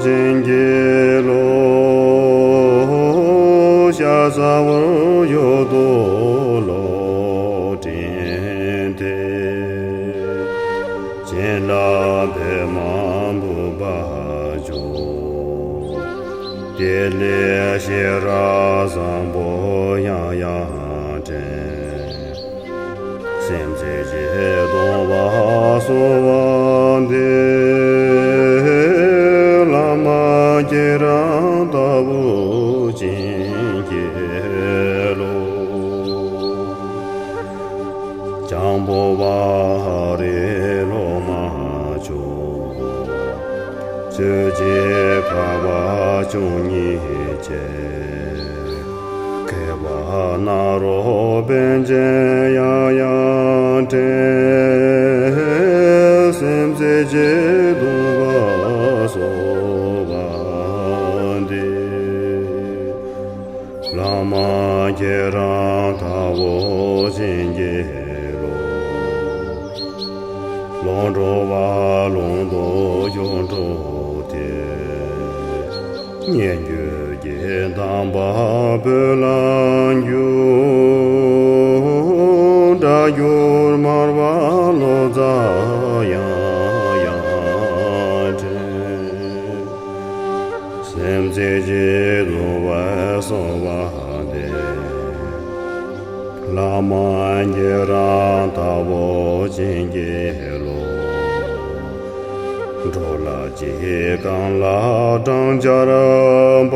བྱིན་གྱིས་རློབས། ཤར་ས་འོག་ཡུལ་དུ་ལོག་འདྲེན་ཏེ། བྱིན་རླབས་པདྨ་འབུམ་པ་འཇུག་དེ་ལས་ཤེས་རབ་བཟང་པོ་ཡང་ཡང་དྲན། སེམས་རྩེ་གཅིག་སྟོང་པ་གསོལ་བ་འདེབས། བླ་མ་ཁྱེད་རང་ལྟ་བུ་བྱིན་གྱིས་རློབས། འཇམ་དཔལ་དཔའ་རིས་སློབ་མ་མཆོག་ཆོས་རྗེ་ཁ་བ་བཅུ་གཉིས་བཅས། མཁས་པ་ནཱ་རོ་པཎ་ཆེན་ཡང་ཡང་དྲན། སེམས་རྩེ་གཅིག་སྟོང་པ་གསོལ་བ་འདེབས། བླ་མ་ཁྱེད་རང་ལྟ་བུ་བྱིན་གྱིས་རློབས། ལོངས་སྤྲོ་བ་ལོངས་སུ་སྤྱོད་འགྲོ་དེ། སྙན་བརྒྱུད་ཀྱི་གདམས་པ་བོད་ལ་འཇུག་སྒྲ་སྒྱུར་མར་པ་ལོ་ཙཱ་ཡང་ཡང་དྲན། སེམས་རྩེ་གཅིག་སྟོང་པའི་གསོལ་བ་འདེབས། བླ་མ་ཁྱེད་རང་ལྟ་བུ་བྱིན་གྱིས་རློབས། འགྲོ་ལ་གཅིག་གང་ལ་སྦྲང་ཆར་འབབ།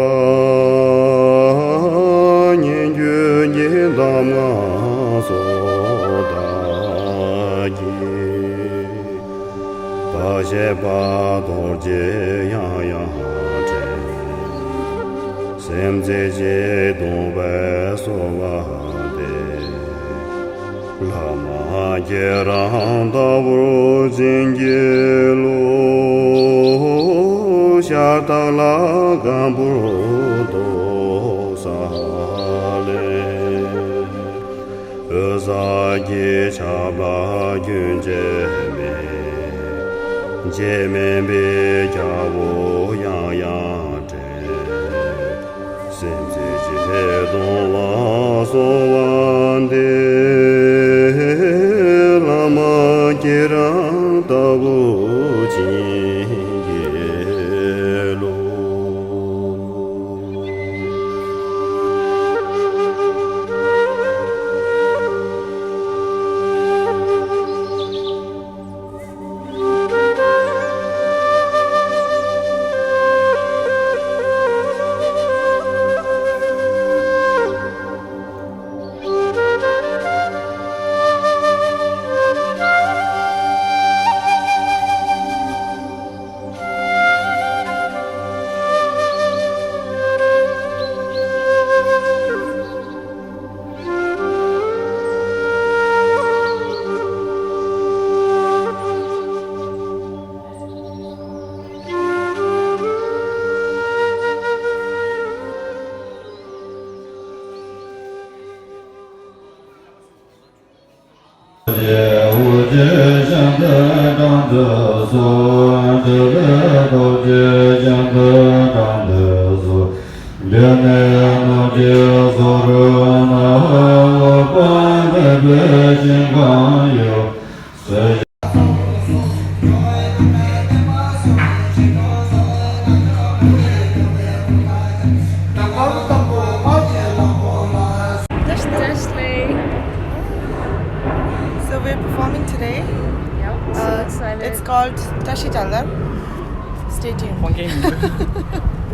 སྙན་བརྒྱུད་ཀྱི་གདམས་ངག་སོགས་བདག་གིས། བར་ཆད་པ་གཏོར་བཅས་ཡང་ཡང་དྲན། སེམས་རྩེ་གཅིག་སྟོང་པའི་གསོལ་བ་འདེབས། བླ་མ་ཁྱེད་རང་ལྟ་བུར་བྱིན་གྱིས་རློབས། ཤར་སྟག་ལ་སྒམ་པོར་རྡོ་ས་ལས། འོད་གསལ་གྱི་ཆབ་ལ་རྒྱུན་ཆད་མེད། འབྱེད་མེད་པའི་རྒྱལ་པོ་ཡང་ཡང་དྲན། སེམས་རྩེ་གཅིག་སྟོང་པ་གསོལ་བ་འདེབས། བླ་མ་ཁྱེད་རང་ལྟ་བུར་བྱིན་གྱིས་རློབས། So we're performing today. Yep, so Uh, excited. It's called Tashi Talar. Stay tuned.